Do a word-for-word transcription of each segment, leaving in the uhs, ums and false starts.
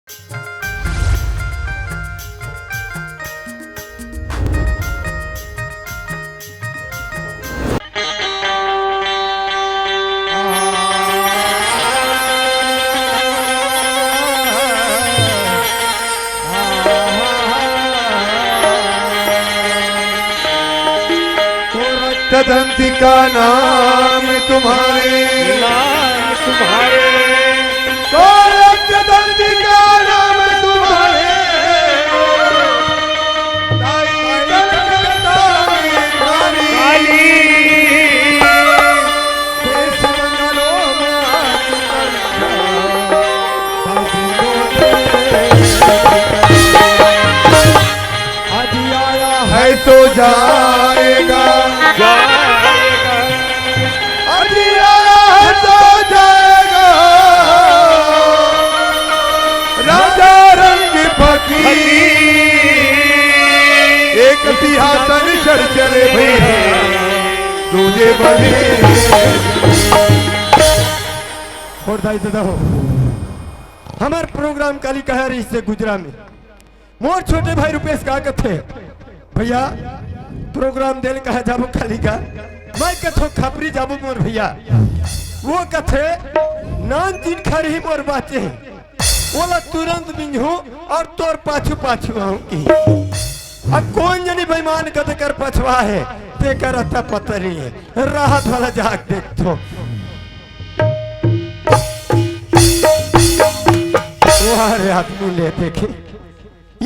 तो रक्त दंती का नाम तुम्हारे, नाम तुम्हारे। तो रक्त दंती का नाम तुम्हारे। ताई कलकत्ता में काली। काली। देश मंगलों में आज आज आया है तो जाएगा। जाएगा। आज आया है तो जाएगा। राजा रंग फकीर। एक सिंहासन चढ़ चले भैया, दूजे बने। और दाई दादा हो, हमर प्रोग्राम काली कहा रही से गुजरा में। मोर छोटे भाई रुपेश का कथे, "भैया, प्रोग्राम देल कहा जाबो काली का?" मैं कथो, "खपरी जाबो मोर भैया।" वो कथे, "नान जिन खरही मोर बाचे हे, ओला तुरंत मिंजहूं और तोर पाछू पाछू आहूं की।" अब कोन जनी बेईमान कते कर पछवा हे, तेकर अता पता नहीं हे। राहत वाला जाग देख तो। वाह रे आदमी ले देखे,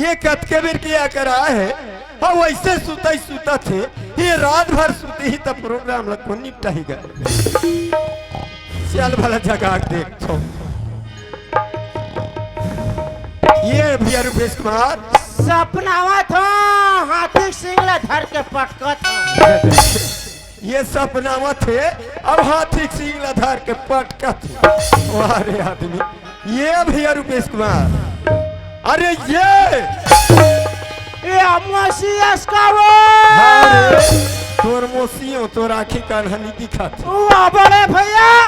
ये कतके बेर के या करा हे। हाँ, वैसे सुता ही सुता थे, ये रात भर सुते ही तब प्रोग्राम ला कोन निपटाही गा। चल भला जगा के देख तो। ये भैया रुपेश कुमार। सपनावत हो, हाथी सिंग ला धर के पटकत हो। ये सपनावत हे, अब हाथी सिंग ला धर के पटकत हे। वाह रे आदमी, ये भैया रुपेश कुमार। अरे ये, ये मौसी असकावो। हाँ रे, तोर मौसी हो, तोर आँखी कान हनी दिखत। वाह बड़े भैया,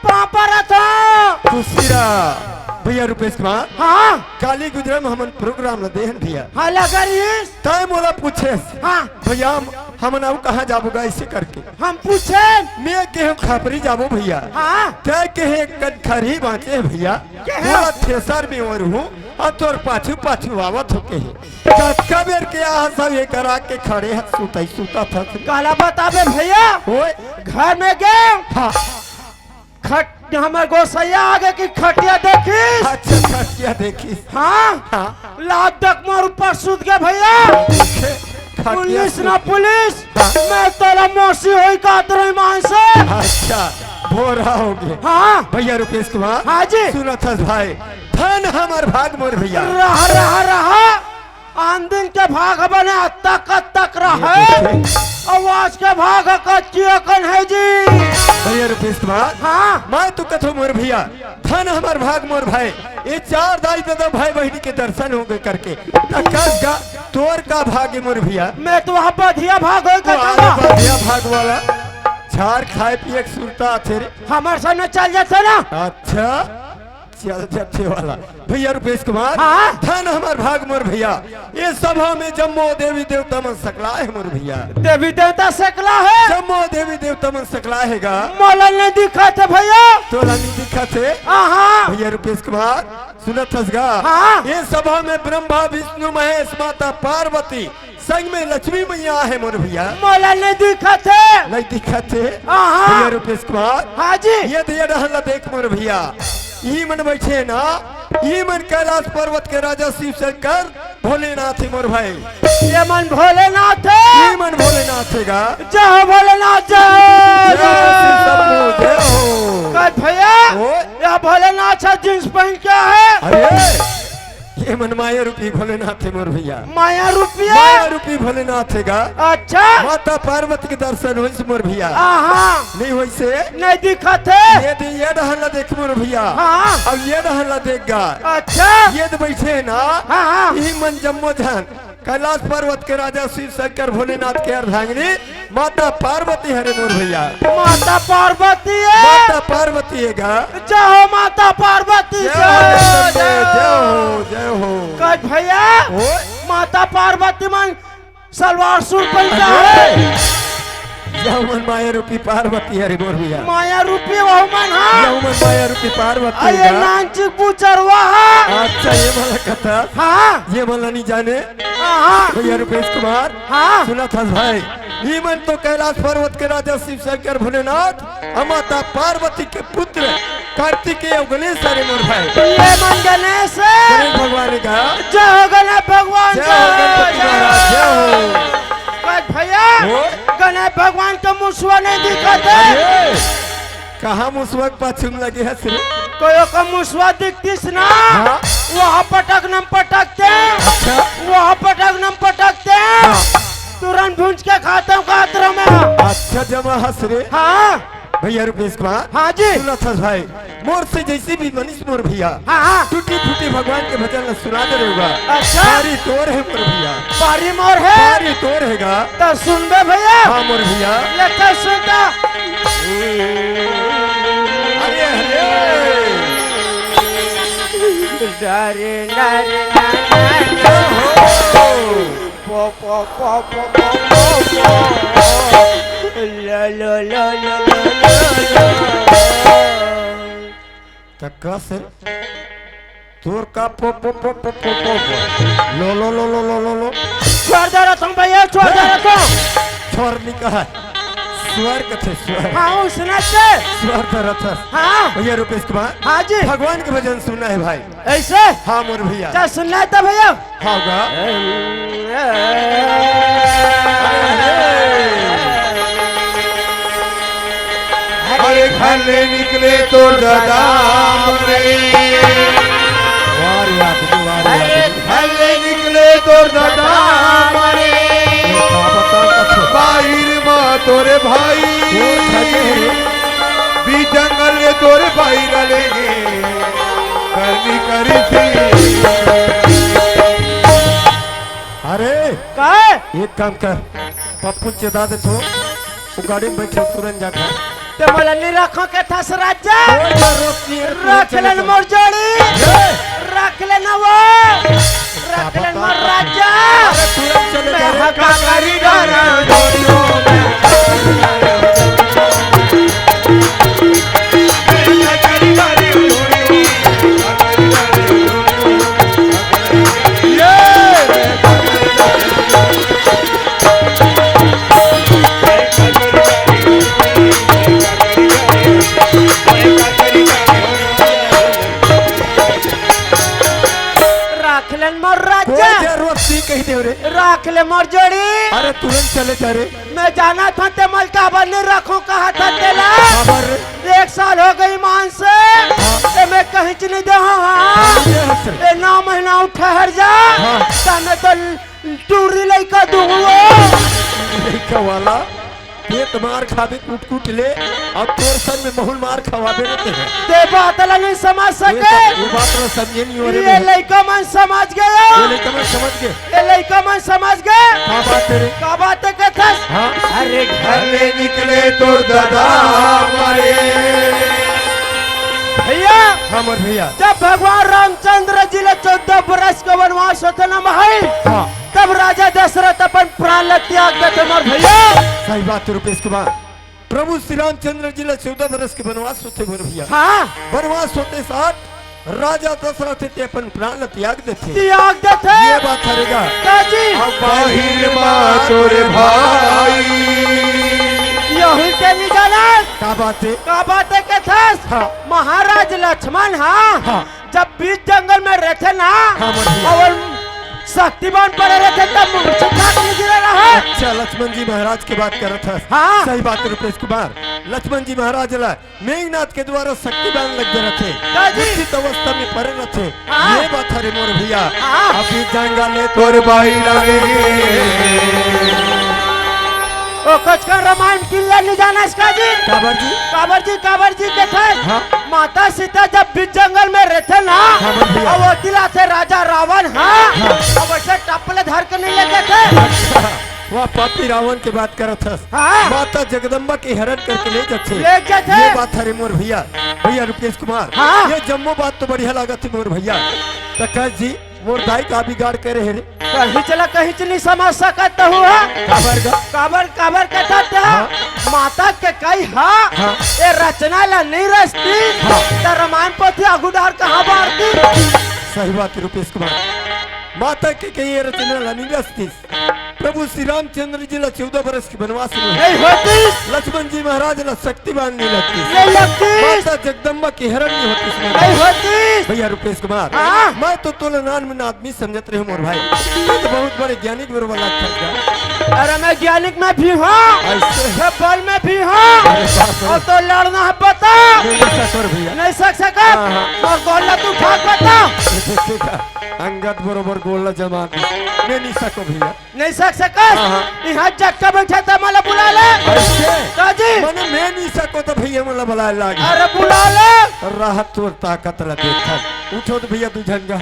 पापा रथा। खुशी रहा। भैया रुपेश कुमार, हाँ। काली गुजरा में हमन प्रोग्राम ला देहन भैया। हाँ, लगा रहीस। तय मोला पूछेस। हाँ। भैया, हम, हमन अउ कहाँ जाबो गा, ऐसे करके। हम पूछेन। मैं केहेंव खपरी जाबो भैया। हाँ। तय केहे कन खरही बाँचे हे भैया। केहे? पूरा थ्रेसर में ओर हूँ, अउ तोर पाछू पाछू आवत हो केहे। कतका बेर के आ सब ये करा के खड़े हे, सुतई सुतत हस। काला बताबे भैया। ओए। घर में गे। हाँ। खट-, हमर गोसैया आगे की खटिया देखिस। अच्छा, खटिया देखिस। हाँ। हाँ। लात देख मोर ऊपर सुत गे भैया। देखे, खटिया पुलिस सुत ना पुलिस, हाँ। मैं तोला मौसी होई का तोरे मान से। अच्छा, भोरा हो गे। हाँ। भैया रुपेश कुमार। हाँ जी। सुनत हस भाई, धन हमर भाग मोर भैया। रहा, रहा, रहा। आन दिन के भाग बने तक तक रहे, ये देखे। अउ आज के भाग कच्ची अकन हे जी। भैया रुपेश कुमार, हाँ। मैं तो कथो मोर भैया, धन हमर भाग मोर भाई, ये चार दाई ददा भाई बहिनी के दर्शन हो गे करके। त कस गा, तोर का भाग हे मोर भैया? मैं तो वहाँ बधिया भाग होई वो कथो आगे बा। बधिया भाग वाला, झार खाए पिए के सुरता आथे रे। हमर सामने चल जाथे ना। अच्छा। चल जथे वाला। भैया रुपेश कुमार, हाँ। धन हमर भाग मोर भैया, ये सभा में जम्मो देवी देवता मन सकला हे मोर भैया। देवी देवता सकला हे? जम्मो देवी देवता मन सकला हे गा। मोला नहीं दिखत हे भैया। तोला नहीं दिखत हे? हाँ, हाँ। भैया रुपेश कुमार, सुनत हस गा? हाँ। ये सभा में ब्रह्मा, विष्णु, महेश, माता पार्वती, संग में लक्ष्मी मैया हे मोर भैया। मोला नहीं दिखत हे। नहीं दिखत हे? हाँ, हाँ। भैया रुपेश कुमार। हाँ जी। ये दे, ये डहन ला देख मोर भैया। ई मन बैठे ना, ई मन कैलाश पर्वत के राजा शिव शंकर भोलेनाथ हे मोर भाई। ये मन भोलेनाथ हे। ई मन भोलेनाथ हे गा। जय हो भोलेनाथ, जय हो, जय हो जय हो। शिव शंभू, जय हो। कहे भैया, ओ। ये भोलेनाथ सा जींस पहन के हे। अरे। ये मन माया रूपी भोलेनाथ हे मोर भैया। माया रूपी हे? माया रूपी भोलेनाथ हे गा। अच्छा। माता पार्वती के दर्शन होइस मोर भैया। आहा। नहीं होइस हे? नहीं दिखत हे। ये दे, ये डहन ला देख मोर भैया। हाँ। अब ये डहन ला देख गा। अच्छा। ये दे बैठे हे ना। हाँ, हाँ। ई मन जम्मो झन कैलाश पर्वत के राजा शिव शंकर भोलेनाथ के अर्धांगिनी माता पार्वती हरे मोर भैया। माता पार्वती है। माता पार्वती है गा। जय हो माता पार्वती, जय हो जय, जय हो, जय हो। कह भैया, ओए। माता पार्वती मन सलवार सूट पहनता है। अरे, जय मन माया रूपी पार्वती हरे मोर भैया। माया रूपी वहू मन हा। जय मन माया रूपी पार्वती अरे है। नानचिक बुचरवा हा। अच्छा, ये मला कथा। हाँ। ये मला नहीं जाने। हाँ। भैया रुपेश कुमार, हाँ। सुना था भाई, ये मन तो कैलाश पर्वत के राजा शिव शंकर भोलेनाथ और माता पार्वती के पुत्र कार्तिकेय अउ गणेश हरे मोर भाई। ये मन गणेश है। गणेश भगवान का। जय हो गणेश भगवान जय का। हो गणपति महाराज, जय हो। बस भैया, हो? गणेश भगवान का मुसवा नहीं दिखत है। अरे, कहाँ मुसवा के पाछू में लगे हस रे? कोई का मुसवा दिखतिस ना, हाँ? वहाँ पटक नम पटकते, अच्छा। वहाँ पटक नम पटकते, हाँ। तुरंत भूंज के खाते हूँ कातरों में। अच्छा जमा हस रे। हाँ। भैया रुपेश कुमार, हाँ जी। सुना था भाई, मोर से जैसे भी मनीष मोर भैया, हाँ, हाँ। टूटी फूटी भगवान के भजन ला सुना दे रहे होगा। अच्छा। बारी तोर है मोर भैया। बारी मोर है? बारी तोर है गा। तो सुन बे भैया। हाँ मोर भैया। ले तो सुन तो। अरे, अरे। डरे, डरे, ना, ना, ना, ना। ओहो। पो, पो, पो। लो, लो, लो। त कस तोर का पो, पो, पो। लो, लो, लो। छोड़ दे रहा तुम भैया, छोड़ दे रहा तुम। छोड़ नहीं कहा। स्वर कथे, स्वर। हाँ, उसने से। स्वर धरत हस। हाँ। भैया रुपेश कुमार। हाँ जी। भगवान के भजन सुनना है भाई। ऐसे? हाँ मोर भैया। चल सुनना है तो भैया। हाँ गा। अरे घर ले निकले तोर ददा मरे। वाह रे आदमी, वाह रे आदमी। घर ले निकले तोर ददा मरे। ये का बताओ कथो? बाहिर मा तोरे भाई। तोर घर में है। बीच जंगल में तोरे भाई रलेंगे। करनी करी थी। अरे, का? एक काम कर, पप्पू चेता दे तो, वो गाड़ी में बैठे तुरंत जाकर। ते मोला नहीं रखो के थस राजा। कोई जरूरत नहीं है, रख लेन मोर जोड़ी। ए! रख लेना वो। रख लेन मोर राजा। अरे, तुरंत चले मैं जा रे। हकाकारी डरा। राख लेन मोर राजा। कोई जरूरत नहीं कही देव रे। राख ले मोर जोड़ी। अरे तुरंत चले जा रे। मैं जाना था ते मल काबर नहीं रखो कहा था तेला। काबर रे? एक साल हो गई मान से। हाँ। ते मैं कहीं च नहीं दे हाँ, हाँ। कहीं नहीं दे हस रे। ए नौ महीना अउ ठहर जा। हाँ। तने तो टूरी लइका दूंगा। लइका वाला, पेट मार खाबे कूट कूट ले, अब तोर संग में महूँ ल मार खवाबे रहते हैं। ते बात ला नहीं समझ ये सके। तो, ये बात ला समझे नहीं हो रे ये बे। लइका मन समझ गए। ये लइका मन समझ गए। ये लइका मन समझ गए। का बात है रे? का बात है कथस? हाँ। अरे घर ले निकले तोर ददा मरे। भैया। हाँ मोर भैया। जब भगवान रामचंद्र जी ला चौदह बरस के वनवास होते ना भाई। हाँ। तब राजा दशरथ अपन प्राण ला त्याग देते मोर भैया। सही बात है रुपेश कुमार। प्रभु श्री रामचंद्र जी ला चौदह बरस के वनवास होते मोर भैया। हाँ। वनवास होते साथ राजा दशरथ ते अपन प्राण ला त्याग देते। त्याग देते। ये बात हरे गा। का जी? अब बाहिर मा तोरे भाई। यही के नहीं जाना। का बात है? का बात है कथस? हाँ। महाराज लक्ष्मण हाँ। हाँ। जब बीच जंगल में रहते ना, हाँ, मोर भैया। अउ शक्ति बाण पड़े रहते तब मूर्छित होके गिरे रहा। अच्छा, लक्ष्मण जी महाराज के बात करत हस। हाँ। सही बात है रुपेश कुमार। लक्ष्मण जी महाराज ला मेघनाथ के द्वारा शक्ति बाण लग गए रहते। का जी? मूर्छित अवस्था में पड़े रहते। हाँ। ये बात हरे मोर भैया। हाँ। अभी जंगल में तोर भाई लगे। ओ कचका रामायण किल्ला नहीं जाना इसका जी? काबर जी? काबर जी, काबर जी के थे? हाँ। माता सीता जब बीच जंगल में रहिथे ना, हाँ, बोल भैया। अउ ओती ल आथे राजा रावण, हाँ, हाँ। अउ वइसे टप्प ले धर के नइ ले जाथे। वाह, पापी रावण के बात करत हस। हाँ। माता जगदम्बा के हरण करके ले जाथे। ले जाथे। ये बात हरे मोर भैया, भैया रुपेश कुमार। हाँ। ये जम्मो बात तो बढ़िया लागत हे मोर भैया। त कस जी, मोर दाई का बिगाड़ करे हे रे? कहीं चला, कहीं चली समझ सकत हूँ, हाँ? काबर गा? काबर, काबर कहत हस? हाँ। माता के कई हा, हाँ। ये रचना ला नइ रचती, हाँ। त रामायण पोथी आगू डार कहाँ बारती? सही बात हे रुपेश कुमार, माता के कई ये रचना ला नइ रचती। प्रभु श्री रामचंद्र जी ला चौदह बरस के बनवास में नइ होतिस। लक्ष्मण जी महाराज ला शक्ति बाण नइ लगतिस। नइ लगतिस। माता जगदम्बा के हरण नइ होतिस। नइ होतिस। भैया रुपेश कुमार, हाँ। मैं तो तोला नानमुन आदमी समझत रहेंव मोर भाई, तैं तो बहुत बड़े ज्ञानी गुरु वाला लगथस गा। अरे मैं ज्ञानी में भी हूँ, अइसे? मैं बल में भी हूँ। अरे बाप रे। अउ तोला लड़ना हे बता। नइ सकों भैया। नइ सक सकत। हाँ, हाँ। अउ गोड़ ला तो उठा के बता। ये देखा, अंगद बरोबर गोड़ ला जमा दे। मैं नइ सकों भैया। नइ सक सकस? हाँ, हाँ। इहाँ जतका बइठे हे त मोला बुला ले। अइसे? का जी? मने मैं नइ सकों त भैया मोला बुलाय लागही। अरे बुला ले। रहत तोर ताकत ला देखथन। उठो त भैया दू झन गा।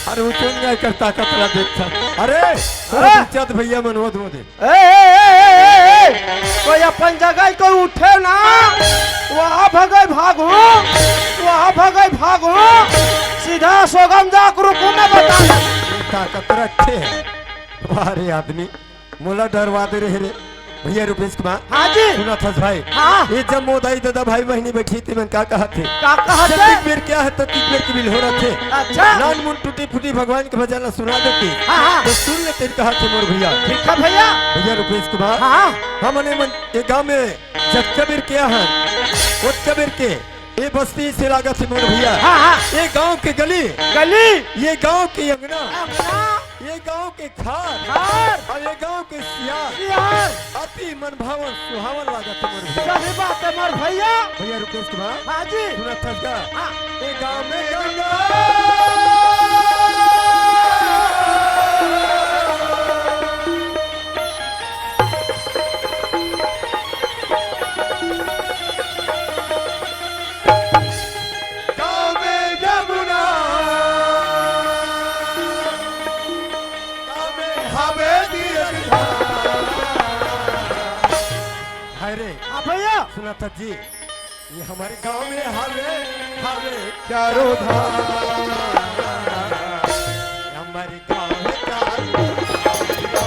अरे उठो न गा, एकर ताकत ला देखथन। अरे, अरे। उठा त भैया मन ओदे ओदे। ए, ए, ए, ए, ए, ए। कोई अपन जगह कोई उठे ना, वहाँ भगई भागहूँ, वहाँ भगई भागहूँ। सीधा सोगम जा के रुकहूँ मैं बता। ताकत रखे हे। वाह रे आदमी, मोला डरवा दे रहे रे। भैया रुपेश कुमार। हाँ जी। सुनत हस भाई? हाँ। ये जब मोर दाई ददा भाई बहिनी बइठे हे, तेमन का कहत हे? का कहत हे? जतिक बेर के आहे, ततिक बेर के बिलहो रथे। अच्छा। नानमुन टूटी फूटी भगवान के भजन ला सुना देते। हाँ, हाँ। त सुन ले तेन कहत हे मोर भैया। ठीक हे भैया। भैया रुपेश कुमार। हाँ। हमने मन ये गाँव में जतका बेर के आहे, ओतका बेर के ये बस्ती से लागत हे मोर भैया। हाँ, हाँ। ये गाँव के गली, गली। ये गाँव के अंगना, अंगना। ये गाँव के खार, खार। अउ ये गाँव के सियार, सियार। अति मनभावन सुहावन लागत हे मोर भैया। सही बात हे मोर भैया। भैया रुपेश कुमार। हाँ जी। सुनत हस गा? हाँ। ये गाँव में गंगा। गाँव में जमुना, गाँव में हवे तीरथ धाम। हाय रे। हाँ भैया। सुनत हस जी, ये हमर गाँव में हवे, हवे चारों धाम। हमर गाँव में चारों धाम।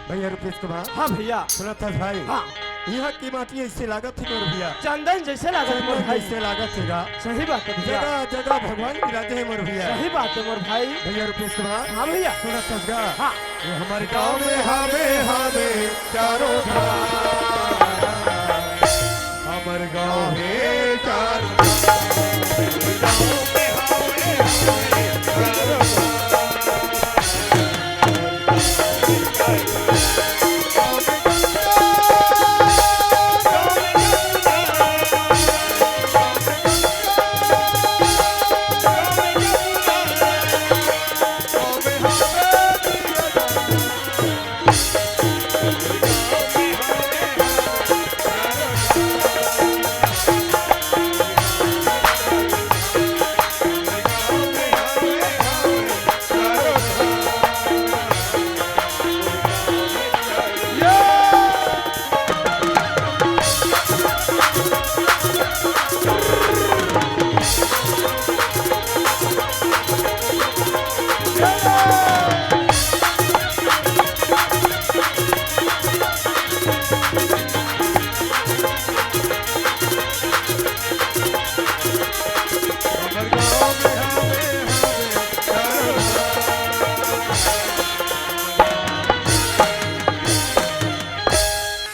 भैया रुपेश कुमार। हाँ भैया। सुनत हस भाई? हाँ। इहाँ के माटी अइसे लागत हे मोर भैया। चंदन जइसे लागत हे मोर चंदन भाई। जइसे लागत हे गा। सही बात हे भैया। जगह जगह भगवान विराजे हे मोर भैया। सही बात हे मोर भाई। भैया रुपेश कुमार। हाँ भैया। सुनत हस गा। हाँ। ये हमर गाँव में हावे हावे चारों धाम। हमर गाँव हे चारों धाम।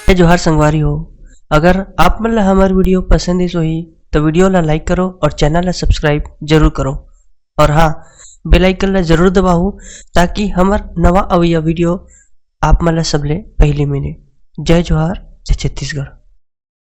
जय जोहार संगवारी हो। अगर आप मन ला हमर video पसंद आइस होही, तो video ला like करो और channel ला subscribe जरूर करो। और हाँ, bell icon ला जरूर दबाओ, ताकि हमर नवा अवइया video आप मन ला सबले पहली मिले। जय जोहार, जय छत्तीसगढ़।